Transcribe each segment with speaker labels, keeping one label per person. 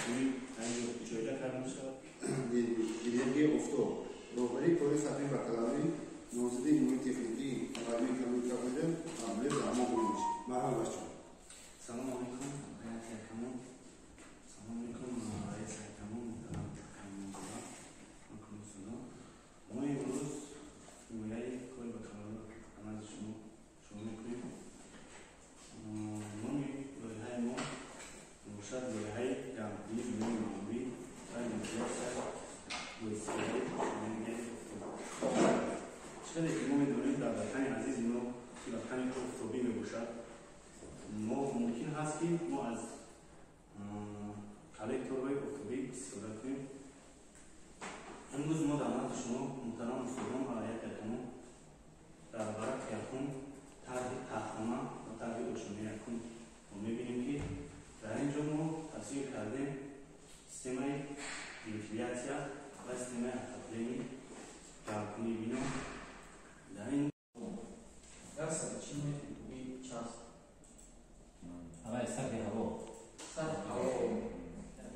Speaker 1: гармкунӣ дар инҷо мушоҳида карда мешавад.
Speaker 2: Энергияи офтоб. Роҳбарии кори хатми бакалаврӣ, номзади илмҳои техникӣ, муаллими калони кафедра Абдуллоев Раҳмон Ғулович. Марҳамат, бачаҳо.
Speaker 3: Салом алейкум, ҳайати ҳакамон. Салом алейкум, раиси ҳакамон, муҳтарам ҳакамонзода, ҳакамонзода. Мо имрӯз ҳимояи кори бакалавриро ба назди шумо шурӯъ мекунем. Номи лоиҳаи мо мебошад лоиҳаи гармкунии бинои маъмурӣ ва вентилятсия бо истифодаи энергияи офтоб. Чӣ қадре ки мо медонем, дар ватани азизи мо, ки ватани офтобӣ мебошад, мо мумкин ҳаст, ки мо аз коллекторҳои офтобӣ истифода кунем. Имрӯз мо дар назди шумо, муҳтарам устодон ва ҳайати ҳакамон, дар варақи якум тарҳи таҳхона ва тарҳи ошёнаи якум мо мебинем, ки дар ин ҷо мо тасвир кардем системаи вентилятсия ва системаи отопления, гармкунии бино. Дар ин
Speaker 4: 140 метри куби час.
Speaker 5: Ҳаваи сатҳи ҳаво.
Speaker 4: Сатҳи ҳаво.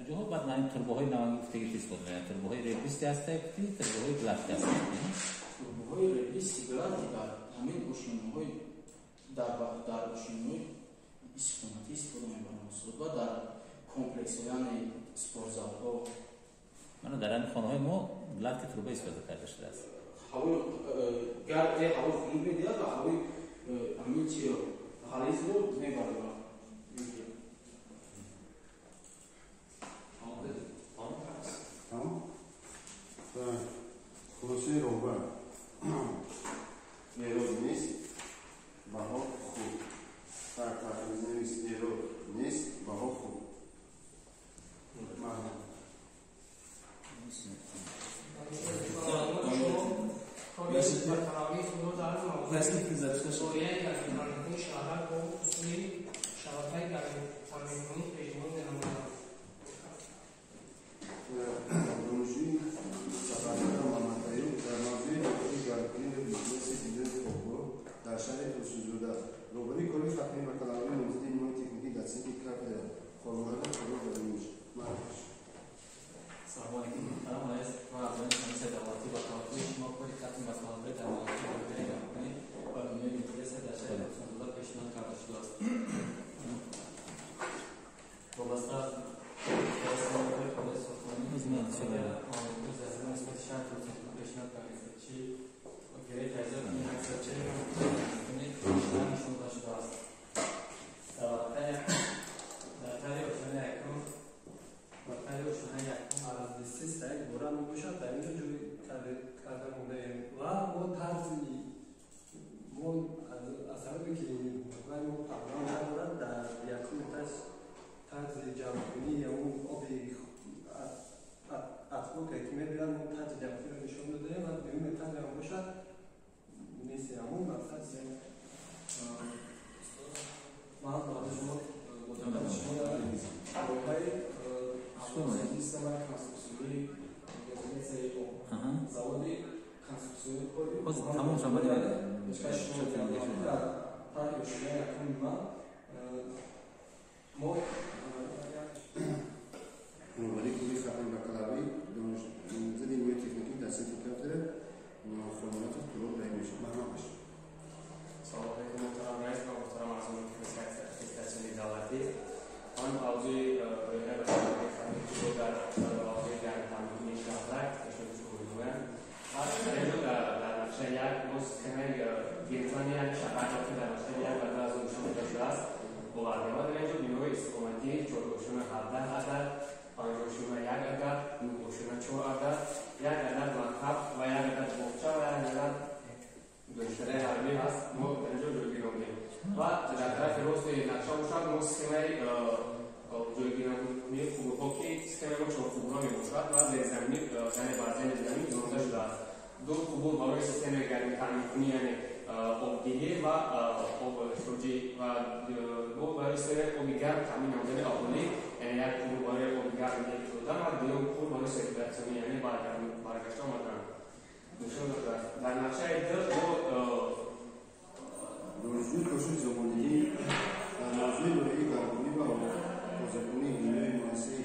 Speaker 5: Ҷоҳо баъд ин турбоҳои наванги гуфтагӣ истифода мекунанд. Турбоҳои ребристӣ ҳастанд, турбоҳои гладкий ҳастанд.
Speaker 4: Турбоҳои ребристи гладкий дар ҳамин ошёнаҳои дар ошёнаҳои истиқоматӣ истифода мебаранд ва дар комплексҳо, яъне спортзалҳо.
Speaker 5: Мана дар ҳамин хонаҳои мо гладкий труба истифода карда шудааст.
Speaker 4: Ҳавои гарм, ҳавои хунук медиҳад ва ҳавои ҳамин чиро ғализро мебарад.
Speaker 2: Тамом? Хулосаи роҳбар. Эрод нест, баҳо хуб. Так, навис: эрод нест, баҳо хуб. Марҳамат.
Speaker 6: Кори бакалаврии худро дар мавзӯи гармтаъминкунии шаҳрак бо усули шабакаи гармтаъминкунӣ пешниҳод менамоям.
Speaker 2: Донишҷӯи Сафарзода Муҳаммадаюб дар мавзӯи лоиҳаи гармкунӣ ва вентилятсияи бинои хобгоҳ дар шаҳри Турсунзода. Роҳбарии кори хатми бакалаврӣ, номзади илмҳои техникӣ, дотсенти кафедра Холмуродов Фаррух Владимирович. Марҳамат.
Speaker 7: Салом алейкум, муҳтарам раис ва аъзоёни комиссияи давлатӣ. Ба таваҷҷӯҳи шумо кори хатми бакалаврӣ дар мавзӯи лоиҳаи гармкунӣ ва бинои вентилятсия дар шаҳри Турсунзода пешниҳод карда шудааст. Вобаста аз хонаи сохтмонӣ нисбати шаҳри Турсунзода пешниҳод карда, чи гиреи таҷҳизоти 140 нишон дода шудааст. Дар тарҳи ошёнаи якум ва тарҳи ошёнаи якум
Speaker 8: аз 23 бора мебошад, дар инҷо ҷой карда мондаем ва мо тарзи мо аз сабабе ки вай мо паҳлавон надорад, дар якум этаж тарзи ҷамъкунии он оби отводка ки мебирад, мо тарзи ҷамъкуниро нишон додаем ва дуюм этажам бошад, мисли ҳамон мақсад.
Speaker 7: Ман баъди шумо бо диққати шумо дар лоиҳаи системаи конструксионии вентилятсияи заводи конструксионии кори
Speaker 5: Тамом шуд.
Speaker 7: Пешкаши шумо дар тарҳи ошёнаи якуми ман мо
Speaker 2: Роҳбарии кори хатми бакалаврӣ, номзади илмҳои техникӣ, дотсенти кафедра Холмуродов Туроб Раҳимович. Марҳамат, бошед.
Speaker 9: Салом алейкум, муҳтарам раис ва муҳтарам аъзони комиссияи аттестатсионии давлатӣ. Ман мавзӯи лоиҳаи бакалаврии хатми худро дар мавзӯи гармтаъминкунии шаҳрак пешниҳоди шумо менамоям. Пас дар инҷо дар нақшаи як мо схемаи генплани як шаҳракро, ки дар нақшаи як ва ду аз он нишон дода шудааст, овардем ва дар инҷо биноҳои истиқоматӣ чорошёна 17 адад, панҷошёна як адад, нӯҳошёна чор адад, як адад мактаб ва як адад боғча ва як адад донишкадаи ҳарбӣ ҳаст, мо дар инҷо ҷойгир намудем. Ва дар тарафи рости нақша бошад, мо схемаи ҷойгиркунии қубурҳо, ки схемаи мо чорқубура мебошад ва зеризаминӣ, яъне бар зери замин гузорида шудааст. Ду қубур барои системаи гармитаъминкунӣ, яъне обдиҳӣ ва обихроҷӣ, ва мо барои системаи оби гарм таъмин намудани аҳолӣ, яъне як қубур барои оби гарм додан ва дуюм қубур барои сиркулятсионӣ, яъне баргашта омадан нишон додааст. Дар нақшаи ду мо
Speaker 2: Донишҷӯи Кошиф Забониддин дар мавзӯи лоиҳаи гармкунӣ ва тозакунии бинои муассисаи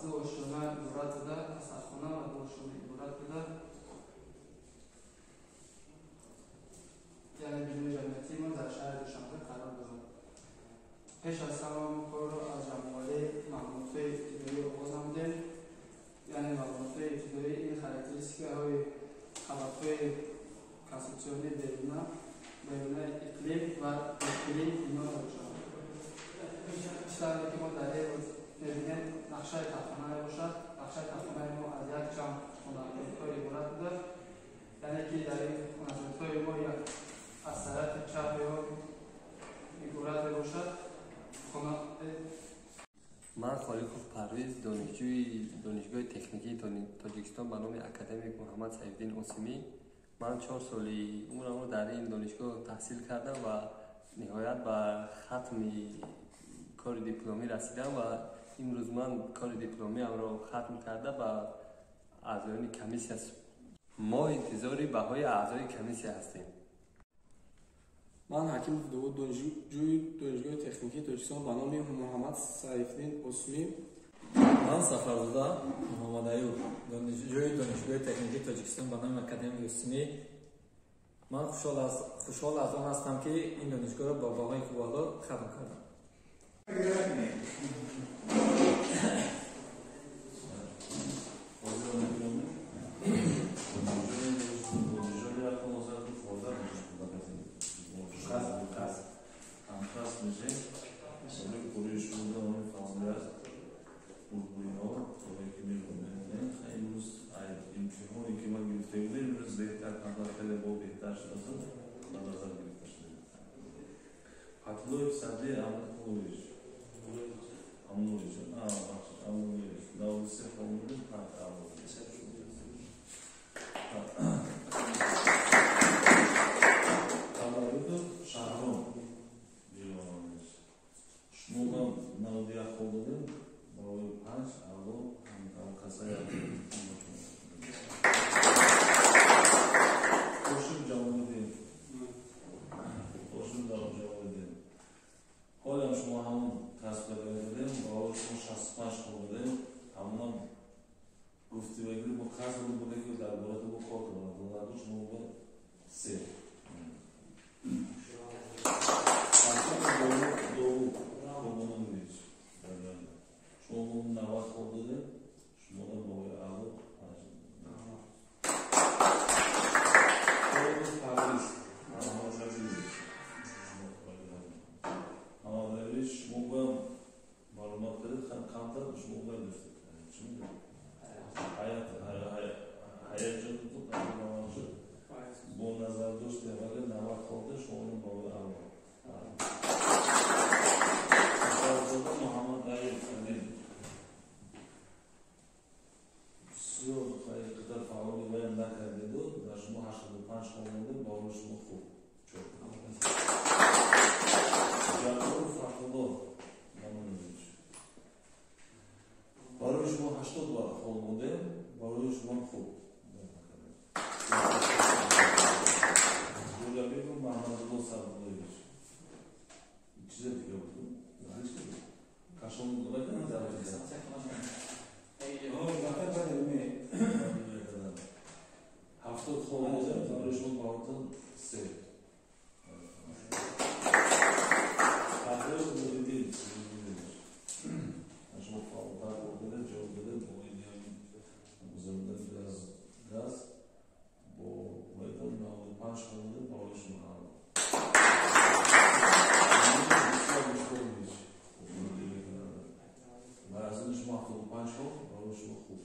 Speaker 7: ду ошёна иборат буда, аз сардхона ва ду ошёна иборат буда. Яъне бинои ҷамъиятии мо дар шаҳри Душанбе қарор дорад. Пеш аз ҳама мо корро аз ҷамъоварии маълумотҳои ибтидоӣ оғоз намудем. Яъне маълумотҳои ибтидоӣ ин характеристикаҳои қабатҳои конструксионии беруна, берунаи иқлим ва дохилии бино мебошад. Чӣ тавре ки мо дар ин рӯз мебинем, нақшаи тархона мебошад. Нақшаи тархонаи мо аз якчанд хонасозиҳо иборат буда, яъне ки дар ин хонасозиҳои мо як аз тарафи чап иборат мебошад.
Speaker 8: Ман Холиқов Парвиз, донишҷӯи Донишгоҳи техникии Тоҷикистон ба номи академик Муҳаммад Сайфиддин Осимӣ. Ман 4 соли умрамро дар ин донишгоҳ таҳсил кардам ва ниҳоят ба хатми кори дипломӣ расидам ва имрӯз ман кори дипломиамро хатм карда ба аъзоёни комиссия. Мо интизори баҳои аъзои комиссия ҳастем.
Speaker 10: Ман Ҳакимов Довуд, донишҷӯи Донишгоҳи техникии Тоҷикистон ба номи Муҳаммад Сайфиддин Осимӣ.
Speaker 7: Ман Сафарзода Муҳаммад Аюб, донишҷӯи Донишгоҳи техникии Тоҷикистон ба номи академик Осимӣ. Ман хушҳол аз он ҳастам, ки ин донишгоҳро бо баҳои хуб хатм кардам.
Speaker 1: Фатуллоев Сади Амулович. Амулович. Амулович. 93 хол 5 Амулович. Таваллудов Шаҳром Ҷилонович. Шумо ман 91 хол додем, барои 5 аъло ҳамкасаи Ҳошим Ҷамолиддин. Ҳошим Ҷамолиддин. Ҳолям шумо ҳамон касб карда додем, барои шумо 65 хол додем, ҳамонам гуфти вагири бо касб буда, ки дар бораи бо кор кардам. Донарду шумо бо 3. Довуд Қурбонович. Шумо бо 90 хол додем, шуморо баҳои аъло 5. Парвиз Муҳаммадазизович. Муҳаммадазизович, шумо боям маълумот кардед, камтар шумо бояд доштед. Чӣ мегӯед? Ҳаяҷонатон баланд шуд. Бо назардошти аввали 90 хол додем, шуморо баҳои аъло. Сафарзода Муҳаммад Аюб Алим. Бисёр қадар фаъоли ваям накардеду, дар шумо 85 хол додем, баҳои шумо хуб. Ҷабборов Фатҳулло Мамунович. Барои шумо 80 хол додем, барои шумо хуб. Ҷӯрабеков Маҳмадулло Сабдуллоевич. Чизе дига буд? Кашон 70 хол додем, барои шумо баҳотон 3. Фатҳулло Нуриддин. Шумо фаъолтар хол додед, ҷавоб додед, бо гузарондани газ бо 95 хол додем, барои шумо аъло. Бисёр мушкил. Бар асоси шумо 75 хол, барои шумо хуб.